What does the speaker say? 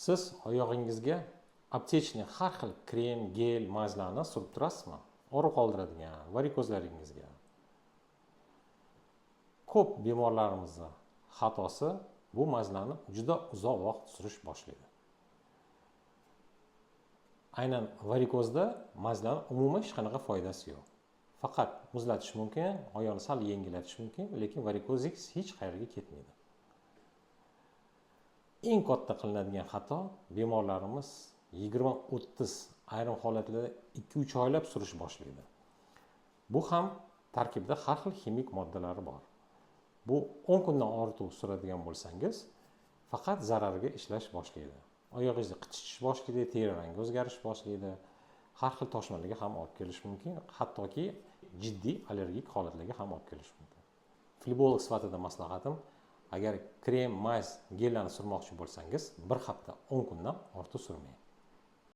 Siz oyog'ingizga аптечный har xil krem, gel, mazlarni surib turasizmi? Og'riq qoldiradigan varikozlaringizga. Ko'p bemorlarimizni xatosi, bu mazlarni juda uzoq vaqt surish boshlaydi. Aynan varikozda mazlarni umuman hech qanaqa foydasi yo'q. Faqat muzlatish mumkin, oyoqni sal yengillatish mumkin, lekin varikozingiz hech qayerga ketmaydi. Eng katta qilinadigan xato, bemorlarimiz 20-30, ayrim holatlarda 2-3 oylab surish boshlaydi. Bu ham tarkibida har xil ximik moddalari bor. Bu 10 kundan ortiq suradigan bo'lsangiz, faqat zararga ishlash boshlaydi. Oyog'ingizni qichish boshlaydi, teri rangi o'zgarish boshlaydi, har xil toshmalarga ham olib kelishi mumkin, hattoki jiddiy allergik holatlarga ham olib kelishi mumkin. Flebolog sifatida maslahatim: agar krem, maz, gellarni surmoqchi bo'lsangiz, bir hafta, 10 kundan ortiq surmang.